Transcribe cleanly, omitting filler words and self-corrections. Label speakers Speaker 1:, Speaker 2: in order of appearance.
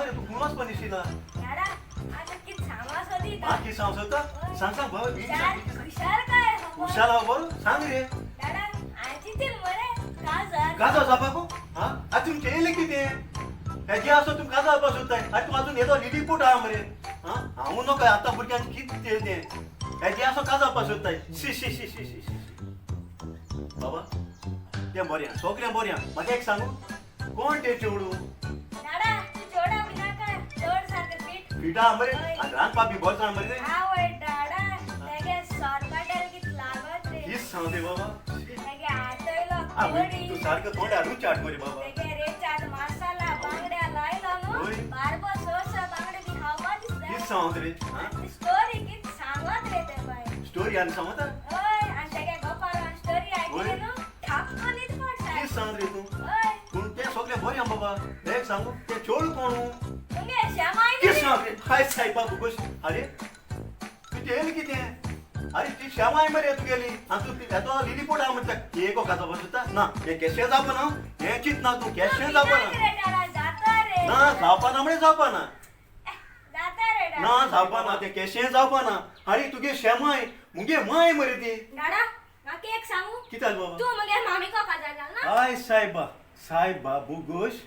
Speaker 1: सांग रे, तूं खूंय वचपा निशिला?
Speaker 2: दादा, आतां कित सांगो सोदी.
Speaker 1: आं, कितें सांग सोदता? सांग सांग बाबा, बेगीन सांग, बेगीन सांग.
Speaker 2: हुशार काय खबर?
Speaker 1: हुशार आहा बरो, सांग रे.
Speaker 2: दादा, हांवें चिंतलें मरे काजार.
Speaker 1: काजार जावपाकू? आं, आतां तुमचें येयलें कितें हेजें आसा, तुमी काजार जावपाक सोदताय आनी तूं आजून येदो लिलीपूट आहा मरे. आं, हांव नकळो आतां भुरग्यांक कितें तें हेजें आसा, काजार जावपाक सोदताय. शी शी शी शी शी शी. बाबा, तें बरें आहा, सगळें बरें आहा. म्हाका एक सांगू, कोण तें चेडूं?
Speaker 2: दादा, तूं चेडा बी नाका, चेड सारकें फिट.
Speaker 1: फिट आहा मरे आनी रांदपा बी बरें जाण मरे तें.
Speaker 2: आवय दादा, तेगे सोरपाटेल कित लागत रे.
Speaker 1: हीच सांग रे बाबा, शी.
Speaker 2: तेगे आटयलो
Speaker 1: आ,
Speaker 2: कोडी.
Speaker 1: तूं सारको तोंडार रुच हाड मरे बाबा.
Speaker 2: तेगे रेचाद मसाला बांगड्या लायलो न्हू, बारबो स स बांगडे बी खावपा दिसता.
Speaker 1: हीच सांग रे. आं,
Speaker 2: स्टोरी कित सांगत रे ते बाय.
Speaker 1: स्टोरी आनी सांगता.
Speaker 2: हय, आनी तेगे गोपालान स्टोरी आयकली न्हू, थापको न्हीद पडटा.
Speaker 1: हीच सांग रे तूं.
Speaker 2: हय.
Speaker 1: पूण तें सगळें बरें आहा बाबा, एक सांगू, तें चेडूं कोण?
Speaker 2: तुगे श्यामाय.
Speaker 1: कितें सांग रे? हाय सायबा भुगोश, अरे तुजें येयलें कितें? अरे ती श्यामाय मरे तुगेली आनी तूं येदो लिलीपोट आहा म्हणटा, एको काजो बसता ना. हें केशें जावपा ना, हें चिंतना तूं, केशें जावपा ना.
Speaker 2: रे दादा, जाता रे.
Speaker 1: ना, जावपा ना म्हणजे जावपा ना.
Speaker 2: जाता रे दादा.
Speaker 1: ना, जावपा ना, तें केशें जावपा ना. अरे तुगे शेमाय मुगे माय मरे ती.
Speaker 2: दादा, म्हाका एक सांगू.
Speaker 1: कितें जालें बाबा?
Speaker 2: तूं मगे मामीको काजार घाल ना.
Speaker 1: हाय सायबा, सायबा बुगोश.